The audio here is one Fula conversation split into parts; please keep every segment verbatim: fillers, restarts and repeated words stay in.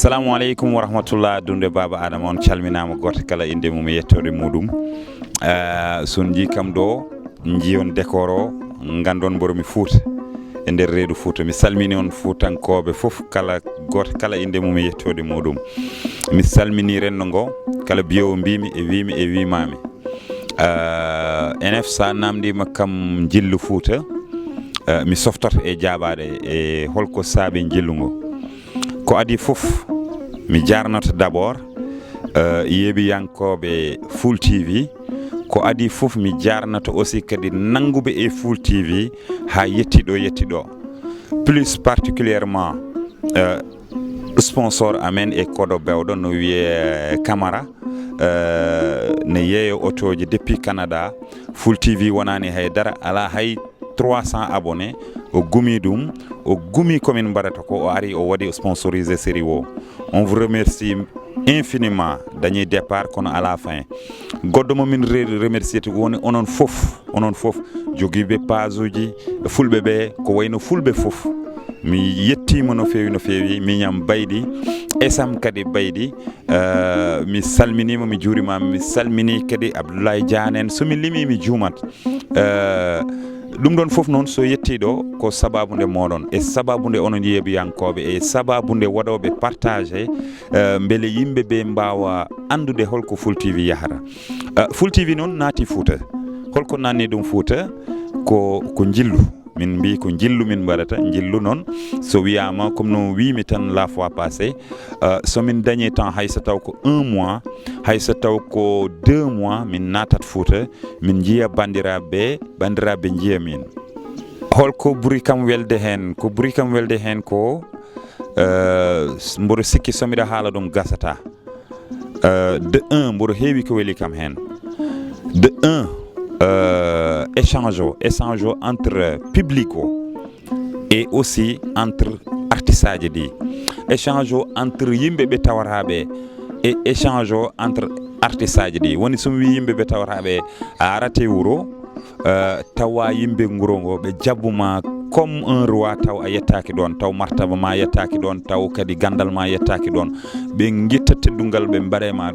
Assalamu aleykum wa rahmatullah, dunde Baba Adama, on calminaama, gooto kala innde mum e yettoode muɗum. Eh, so on njii kam ɗo, njiyon décor o, nganndon mboro mi Fuuta, e nder reedu Fuuta. Mi salmini on Fuutankooɓe fof, kala gooto kala innde mum e yettoode muɗum. Mi salmini renndo ngo, kala biyewo mbimi e wimi e wimami. Eh, N F sa namndima kam njillu Fuuta, eh, mi softoto e jaabaade e holko saabi njillu ngo. Ko adii fof, mi jaarnoto d'abord, eh, yeeɓiyankooɓe Full T V. Ko adii fof, mi jaarnoto aussi kadi nannguɓe e Full T V haa yetti ɗo yetti ɗo. Plus particulièrement, eh, sponsor amen e koɗo bewɗo no wiyee Camara, eh, ne yeeyo otooji depuis Canada. Full T V wonaani hay dara, alaa hay trois cents abonnés. O gumi ɗum, o gumi ko min mbaɗata ko, o ari o waɗi sponsorisé série o. On vous remercie infiniment, dañi départ kono alaa fin. Goɗɗo mo min re-, remercier to woni onon fof, onon fof jogiiɓe page uji Fulɓe ɓe, ko wayno Fulɓe fof. Mi yettiima no feewi, no feewi, miñam Baydi, Esam kadi Baydi. Eh, mi salminiima, mi juuriima, mi salmini kadi Abdoulaye Diane en. So mi limi, mi juumat. Eh, ɗum ɗon fof noon, so yettii ɗo, ko sababu nde mooɗon, e sababu nde onon yeeɓiyankooɓe, e sababu nde waɗooɓe partagé, eh, mbele yimɓe ɓe mbaawa anndude holko Full T V yahata. Eh, Full T V noon naati Fuuta. Holko nanni ɗum Fuuta? Ko, ko njillu. Min mbi ko njillu min mbaɗata. Njillu noon, so wiyaama, comme no wiimi tan la fois passée, eh, so min dañi temps, hay so taw ko un mois, hay so taw ko deux mois, min naatat Fuuta, min njiya banndiraaɓe, banndiraaɓe njiya min. Holko ɓuri kam welde heen? Ko ɓuri kam welde heen ko, eh, mboɗo sikki so miɗa haala ɗum gasata. Eh, de un, mboɗo heewi ko weli kam heen. De un, eh, échange o, échange o entre public o et aussi entre artiste aji ɗi. Échange o entre yimɓe ɓe tawata ɓe e échange o entre artiste aji ɗi. Woni so mi wii yimɓe ɓe tawata ɓe, a arate wuro, eh, tawa yimɓe nguro ngo, ɓe jaɓɓu ma comme un roi, taw a yettaaki ɗoon, taw martaba ma yettaaki ɗoon, taw kadi ganndal ma yettaaki ɗoon. Ɓe ngitta teddungal, ɓe mbaɗe ma,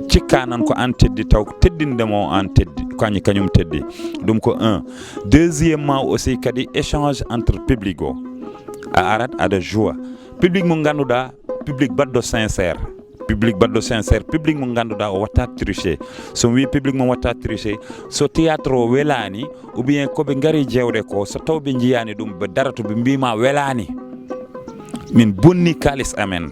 cikka nan ko aan teddi, taw teddinde mo aan teddi, kañ-, kañum teddi. Ɗum ko un. Deuxièmement aussi kadi échange entre public o. A arat aɗa joua. Public mo ngannduɗaa, public baɗɗo sincère. Public baɗɗo sincère, public mo ngannduɗaa o watta tricher. So mi wii public mo watta tricher, so théâtre o welaani, ou bien ko ɓe ngari jeewde ko, so taw ɓe njiyaani ɗum, ɓe darato ɓe mbiima welaani. Min bonni kaalis amen.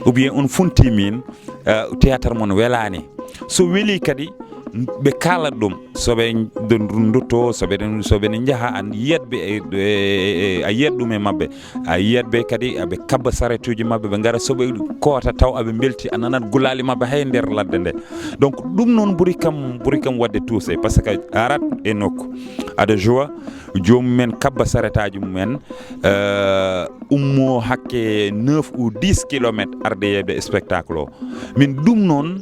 Ou bien on funti min, eh, théâtre mon welaani. So weli kadi, ɓe kaalat ɗum. So ɓe ndutto, so ɓe, so ɓe njaha, a yiyat ɓe e, e, e, a yiyat ɗum e maɓɓe. A yiyat ɓe kadi, aɓe kabba saretuuji maɓɓe, ɓe ngara, so ɓe koota taw aɓe mbelti, a nanat gulaali maɓɓe hay nder ladde nde. Donc, ɗum noon ɓuri kam, ɓuri kam waɗde touché, par ce que a arat e nokku, aɗa joua, joomum en kabba saretaaji mum en, eh, ummo hakke neuf ou dix kilomètres arde yeeɓde spectacle o. Min ɗum noon,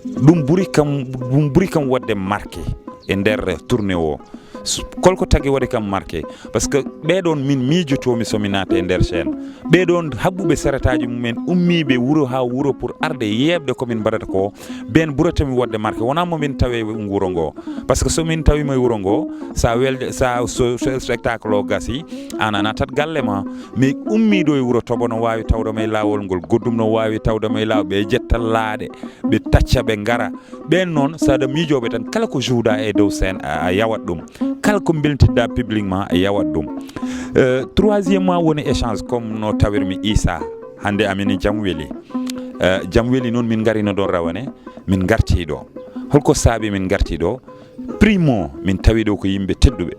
ɗum ɓuri kam, ɗum ɓuri kam waɗde marqué e nder tournée o. S-, holko tagi waɗi kam marqué? Parce que ɓee ɗoon min miijotoomi so mi naata e nder chaîne. Ɓee ɗoon haɓɓuɓe saretaaji mum en, ummiiɓe wuro haa wuro pour arde yeeɓde ko min mbaɗata ko, ɓeen ɓurata mi waɗde marqué. Wonaa mo min tawe wuro ngo. Parce que so min tawi mo e wuro ngo, sa welde, sa, so, so spectacle o gasi, aan a natat galle ma. Mais ummiiɗo e wuro Toɓo no waawi tawde mo e laawol ngol, goɗɗum no waawi tawde mo e laawol, ɓe jetta laaɗe, ɓe tacca, ɓe ngara. Ɓeen noon, so aɗa miijooɓe tan, kala ko jouɗa e dow scène, a, a yawat ɗum. Kala ko mbeltiɗɗa public ma, a yawat ɗum. Euh, troisièmement, woni échange, comme no tawirmi Issa. Hannde amin e Jam Weli. Euh, Jam Weli noon, min ngarino ɗon rawane, min ngarti ɗo. Holko saabi min ngarti ɗo? Primo, min tawi ɗo ko yimɓe tedduɓe.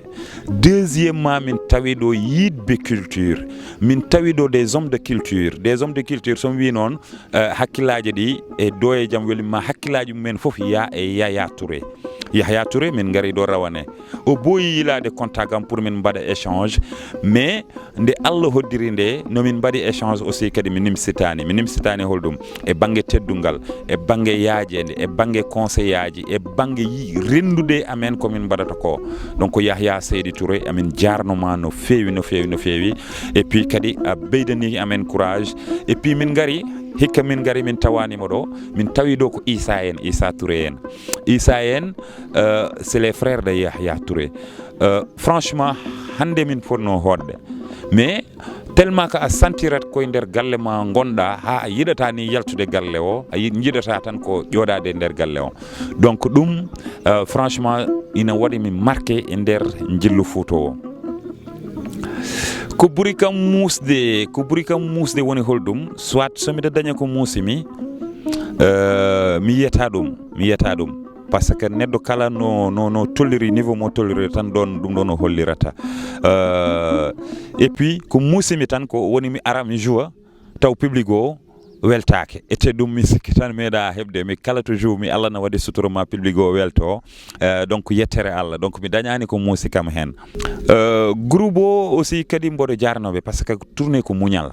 Deuxièmement, min tawi ɗo yiɗɓe culture. Min tawi ɗo des hommes de culture. Des hommes de culture, so mi wii noon, eh, hakkillaaji ɗi e ɗo e Jam Weli ma, hakkillaaji mumen fof yaa e Yaya Touré. Yahya Touré, min ngari ɗo rawane. O ɓooyi yiilaade contact am pour min mbaɗa échange, mais nde Allah hoddiri nde, no min mbaɗi échange aussi kadi mi nimsitaani. Mi nimsitaani holɗum? E bannge teddungal, e bannge yaajeende, e bannge conseillaaji, e bannge yi-, renndude amen ko min mbaɗata ko. Donc Yahya Seydi Touré, amin jaarno ma no feewi, no feewi, no feewi. Et puis kadi a ɓeydani amen courage. Et puis min ngari, hikka min ngari, min tawaani mo ɗo, min tawi ɗo ko Issa en, Issa Touré en. Issa en, euh, c'est les frères de Yahya Touré. Euh, franchement, hannde min fotno hoɗde. Mais tellement que a santirat koye nder galle ma ngonɗa, ha a yiɗata ni yaltude galle o, a yi-, jiɗata tan ko ƴooɗaade e nder galle o. Donc ɗum, euh, franchement, ina waɗi mi marqué e nder njillu Fuuta o. Ko ɓuri kam muusde, ko ɓuri kam muusde woni holɗum? Soit so miɗa daña ko muusimi, euh, mi yiyata ɗum, mi yiyata ɗum. Parce que neɗɗo kala no, no, no tolliri, niveau mo tolliri tan, ɗon, ɗum ɗon o hollirata. Euh, et puis ko muusimi tan ko woni mi ara mi joua, taw public o weltaake. Ete ɗum mi sikki tan meeɗa heɓde, mi kala toujours mi Allah na waɗi sutura ma public o welto. Euh, donc yettere Allah, donc mi dañaani ko muusi kam heen. Euh, groupe o aussi kadi mboɗo jaarnooɓe, parce que tourné ko muñal.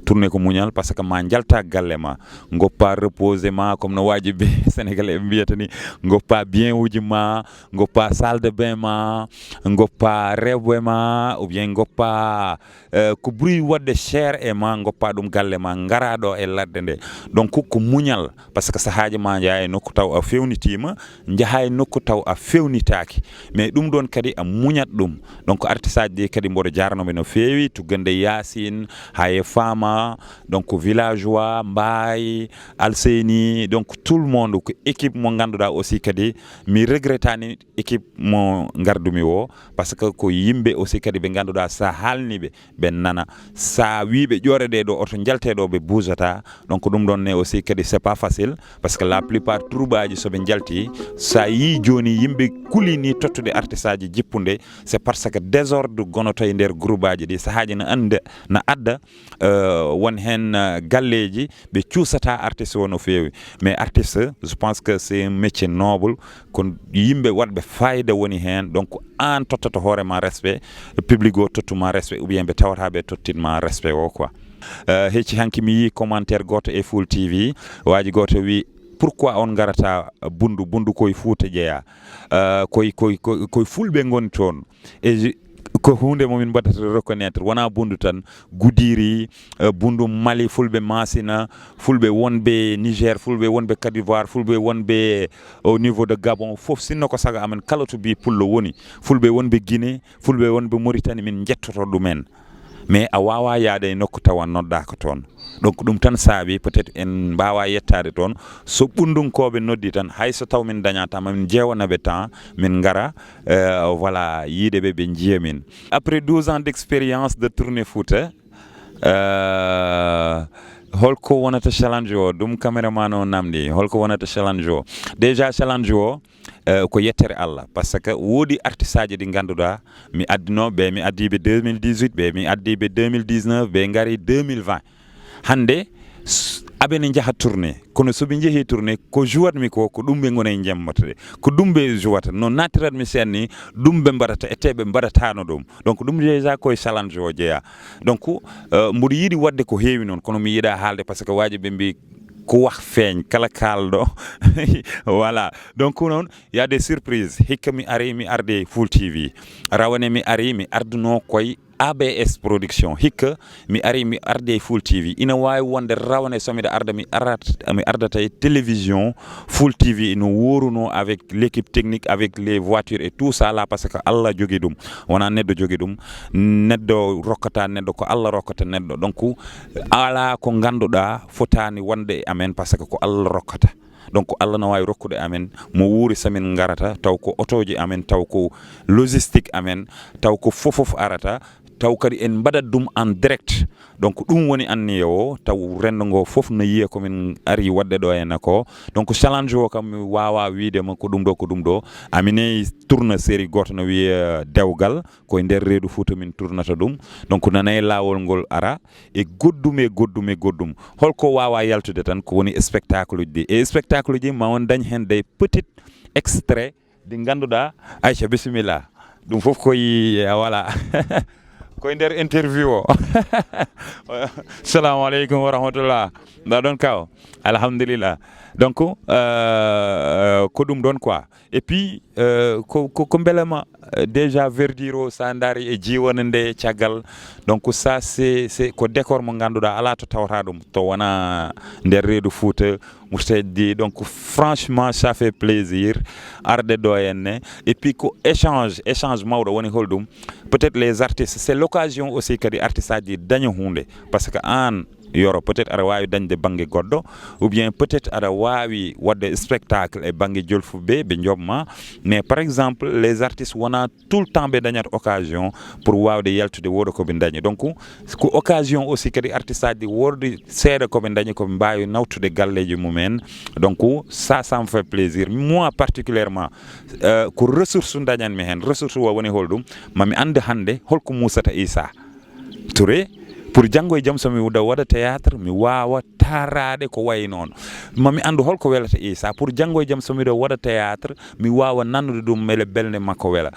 Tourné ko muñal, parce que ma njalta galle ma, goppa repose ma, comme no waaji ɓe Sénégalais ɓe mbiyata ni, goppa bien uji ma, goppa salle de bain ma, goppa rewɓe ma, ou bien goppa, euh, ko ɓuri waɗde cher e ma, goppa ɗum galle ma, ngara ɗo e ladde nde. Donc ko muñal, parce que sahaaji ma njaha e nokku taw a fewnitiima, njaha e nokku taw a fewnitaaki. Mais ɗum ɗon kadi a muñat ɗum. Donc artiste aji ɗi kadi mboɗo jaarnooɓe no feewi, tuggande Yaasin, Haye Fama, donc villageois, Mbaye, Alseyni, donc tout le monde, ko équipe mo ngannduɗaa aussi kadi mi regrettani équipe mo ngardumi o, parce que ko yimɓe aussi kadi ɓe ngannduɗaa sa haalni ɓe, ɓe nana, sa wi ɓe ƴooɗe ɗe ɗo oto njalte ɗo, ɓe buusata. Donc ɗum ɗon ne aussi kadi c'est pas facile, parce que la plupart troupe aji so ɓe njalti, sa yi jooni yimɓe kuli ni tottude artiste aji jippude, c'est parce que désordre gonoto e nder groupe aji ɗi, sahaaji na anda, na adda, euh, won heen, euh, galleeji ɓe cuusata artiste o no feewi. Mais artiste, je pense que c'est un métier noble, ko yimɓe waɗɓe fayida woni heen. Donc aan tottoto hoore ma respect, public o tottu ma respect, ou bien ɓe tawata ɓe tottit ma respect o quoi. Euh, hecci hanki mi yi commentaire goto e Full T V, waaji goto wi, pourquoi on ngarata Bundu? Bundu koye Fuuta jeeya. Euh, koye, koye, koye, koye fulɓe ngoni toon. E j-, ko huunde mo min mbaɗata reconnaître, wona Bundu tan, Gudiri, euh, Bundu Mali, fulɓe Masina, fulɓe wonɓe Niger, fulɓe wonɓe Côte d'Ivoire, fulɓe wonɓe au niveau de Gabon, fof sinno ko sago amen kala to bi pullo woni, fulɓe wonɓe Guinée, fulɓe wonɓe Mauritanie, min njettoto ɗumen. Mais a wawa yaade e nokku tawa noddaaka toon. Donc ɗum tan saabi peut-être en mbawa yettaade toon. So ɓundunkooɓe noddi tan, hay so taw min dañata, ma min jeewana ɓe temps, min ngara, euh, voilà, yiide ɓe, ɓe njiya min. Après douze ans d'expérience de tournée Fouta, euh, holko wonata challenge o? Ɗum caméraman o namdi, holko wonata challenge o? Déjà challenge o, euh, ko yettere Allah, parce que woodi artiste aji ɗi ngannduɗaa mi addino ɓe, mi addi ɓe deux mille dix-huit, ɓe mi addi ɓe deux mille dix-neuf, ɓe ngari deux mille vingt. Hannde s-, aɓe ne njaha tournée, kono so ɓe njehi tournée, ko jouat mi ko, ko ɗum ɓe ngoni e jemmata de, ko ɗum ɓe jouata, no nattirat mi seen ni, ɗum ɓe mbaɗata, ete ɓe mbaɗatano ɗum. Donc ɗum déjà koye challenge o jeeya. Donc, euh, mboɗo yiɗi waɗde ko heewi noon, kono mi yiɗa haalde, parce que waaji ɓe mbi ko wax feeñ, kala kaalɗo. Voilà. Donc noon, il y a des surprises. Hikka mi ari, mi arde Full T V. Rawane mi ari, mi arduno koye A B S Production. Hikka mi ari, mi arde Full T V. Ina waawi wonde rawane so miɗa arda, mi arat, mi ardata e télévision Full T V no wooruno avec l'équipe technique, avec les voitures et tout ça là, parce que Allah jogi ɗum. Wona neɗɗo jogi ɗum. Neɗɗo rokkata neɗɗo, ko Allah rokkata neɗɗo. Donc, ala ko ngannduɗaa fotaani wonde e amen, parce que ko Allah rokkata. Donc, Allah no waawi rokkude amen mo wuuri, so min ngarata, taw ko otooji amen, taw ko logistique amen, taw ko fof fof arata, taw kadi en mbaɗat ɗum en direct. Donc, ɗum woni anniya o, taw renndo ngo fof no yiya ko min ari waɗde ɗo henna ko. Donc, challenge o kam, mi waawa wiide ma ko ɗum ɗo, ko ɗum ɗo. Amin e tourna série gooto no wiye Dewgal, ko e nder reedu Fuuta min tournata ɗum. Donc, nana e laawol ngol ara, e goɗɗum, e goɗɗum, e goɗɗum. Holko waawa yaltude tan, ko woni spectacle uji ɗi. E spectacle uji ma on dañ heen des petits extraits Ɗi ngannduɗaa, Aïcha, bisimilla. Ɗum fof koye, eh, voilà. Koye nder interview o. Salamu aleykum wa rahmatullah. Mbaɗon kaw? Alhamdulillah. Donc, euh, ko ɗum ɗon quoi. Et puis, euh, ko, ko, ko mbelema, euh, déjà verdure o, sa ndaari e jiwone nde caggal. Donc ça, c'est, c'est ko décor mo ngannduɗaa alaa to tawata ɗum. To wona nder reedu Fouta, Mourchid Di. Donc franchement, ça fait plaisir arde ɗo henne. Et puis ko échange, échange mawɗo woni holɗum? Peut-être les artistes, c'est l'occasion aussi kadi artiste aji daña huunde. Parce que an Yoro, peut-être aɗa waawi dañde bannge goɗɗo, ou bien peut-être aɗa waawi waɗde spectacle e bannge jolfuɓe, ɓe njoɓma. Mais par exemple, les artistes wona tout le temps ɓe dañata occasion pour waawde yaltude wooda ko ɓe dañi. Donc ko occasion aussi kadi artiste aji wooda seeɗa ko ɓe dañi, ko ɓe mbaawi nawtude galleeji mumen. Donc ça, ça me fait plaisir. Moi particulièrement, euh, ko ressource dañanmi heen. Ressource o woni holɗum? Mami anndu hannde holko Moussata Issa Touré, pour janngo e jam so mi wuda waɗa théâtre, mi waawa taaraade ko wayi noon. Mami anndu holko welata Issa, pour janngo e jam so miɗo waɗa théâtre, mi waawa nannude ɗum mbele belnde makko wela.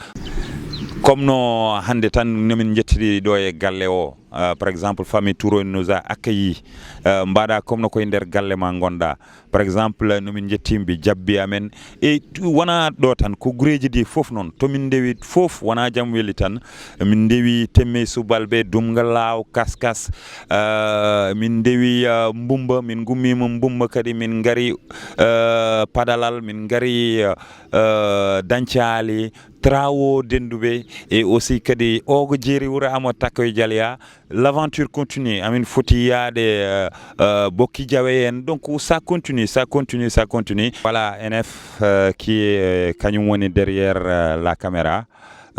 Comme no hannde tan nomin njettiri ɗo e galle o, euh, par exemple, famille Touré nous a accueillis, euh, mbaɗa comme no koye nder galle ma ngonɗa. Par exemple, no min njettiima ɓe jabbi amen. E tu-, wona ɗo tan, ko gureeji ɗi fof noon. To min ndewi fof, wona jam weli tan. Min ndewi Temme Subalɓe, Dumga Laaw, Kaskas. Euh, min ndewi, euh, Mbumba, min ngummiima Mbumba kadi, min ngari, euh, Padalal, min ngari, euh, euh, Dañcaali, Trawo Dennduɓe, e aussi kadi Ogo Jeeri Wuro Amo Takko e Jaliya. L'aventure continue. Amin foti yaade, euh, euh, Bokki Jawe en. Donc ça continue, ça continue, ça continue. Voilà, N F, euh, qui est, euh, kañum woni derrière, euh, la caméra.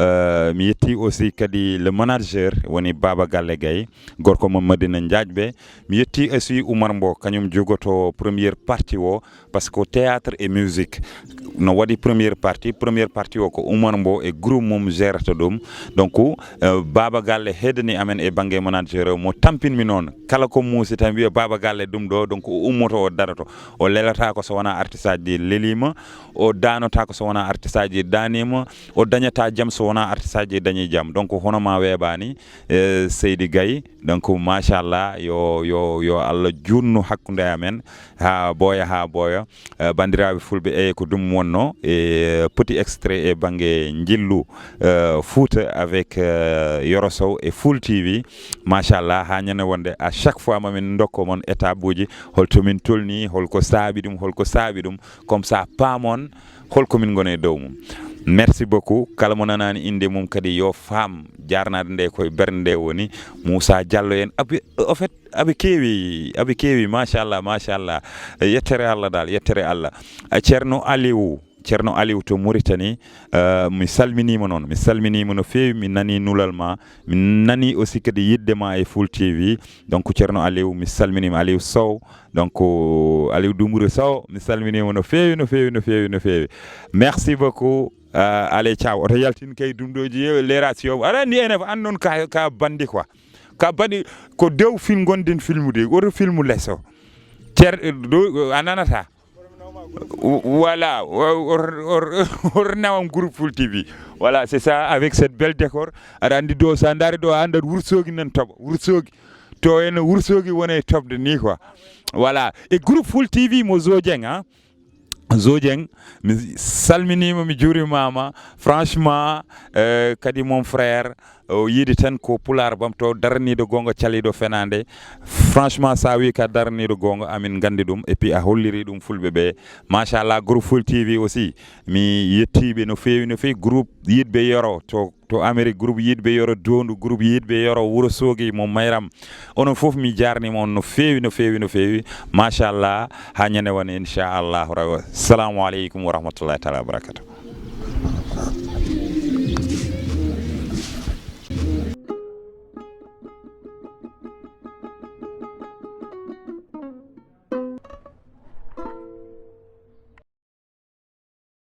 Euh, mi yetti aussi kadi le manager woni Baba Galle Gaye, gorko mo Madina Njaajɓe. Mi yetti aussi Oumar Mbo, kañum jogoto première partie o, parce que théâtre et musique. No waɗi première partie, première partie o ko Oumar Mbo e groupe mum gérata ɗum. Donc, euh, Baba Galle heedani amen e bannge manager o, mo tampinmi noon. Kala ko muusi tan wiya Baba Galle ɗum ɗo, donc o ummoto, o daroto. O lelata ko so wona artiste aji ɗi lelima, o danota ko so wona artiste aji ɗi danima, o dañata jam so wona artiste aji ɗi dañi jam. Donc hono ma weeɓani, eh, Seydi Gaye. Donc machallah, yo, yo, yo Allah juutnu hakkunde amen ha ɓooya, ha ɓooya. Eh, banndiraaɓe fulɓe, eyi ko ɗum wonno e petit extrait e bannge njillu, eh, Fouta avec, eh, Yoro Sow e Full T V. Machallah, ha ñande wonde, à chaque fois mamin ndokko mon étape uji, holto min tolni, holko saabi ɗum, holko saabi ɗum, comme ça paamon holko min ngoni e dow mum. Merci beaucoup. Kala mo nanaani innde mum kadi yo faam, jarnaade nde koye bernde nde woni. Moussa Diallo en, abi, au fait, aɓe keewi, aɓe keewi, machallah, machallah. Yettere Allah dal, yettere Allah. Eh, Ceerno Aliou, Ceerno Aliou to Mauritanie, eh, mi salminiima noon, mi salminiima no feewi, mi nani nulal ma, mi nani aussi kadi yiɗde ma e Full T V. Donc Ceerno Aliou, mi salminiima, Aliou Sow, donc Aliou Doumboury Sow, mi salminiima no feewi, no feewi, no feewi, no feewi. Merci beaucoup, eh, Alé Thiaw, oto yaltin kay ɗum ɗo ji, leeraa si yo, aɗa anndi enen fof, an noon ka, ka bandi quoi. Ka baɗi ko dow film gonɗen filmude, oto filmu les o. Cer-, dow, a nanata. Voilà, o, o, o, o nawam groupe Full T V. Voilà, c'est ça, avec cette belle décor. Aɗa anndi ɗo, sa ndaari ɗo, a anndat Wourossogui nan toɓa. Wourossogui. To en Wourossogui woni e toɓde ni quoi. Voilà. E groupe Full T V mo Zo Dieng, hein. Zo Dieng, mi salminiima, mi juurimaama. Franchement, eh, kadi mon frère, o yiɗi tan ko pulaar bamto, daraniiɗo goonga, caliiɗo fenaande. Franchement, sa wi ka daraniiɗo goonga, amin nganndi ɗum. Et puis a holliri ɗum fulɓe ɓe. Machallah, groupe Full T V aussi, mi yettiiɓe no feewi, no feewi. Groupe yiɗɓe Yoro to, to Amérique, groupe yiɗɓe Yoro Dondu, groupe yiɗɓe Yoro Wuro Sogi mo Mayram. Onon fof mi jarnima on no feewi, no feewi, no feewi. Machallah, ha ñande woni inchallahu rabi. Assalamu aleykum wa rahmatullahi taala wa barakatuh.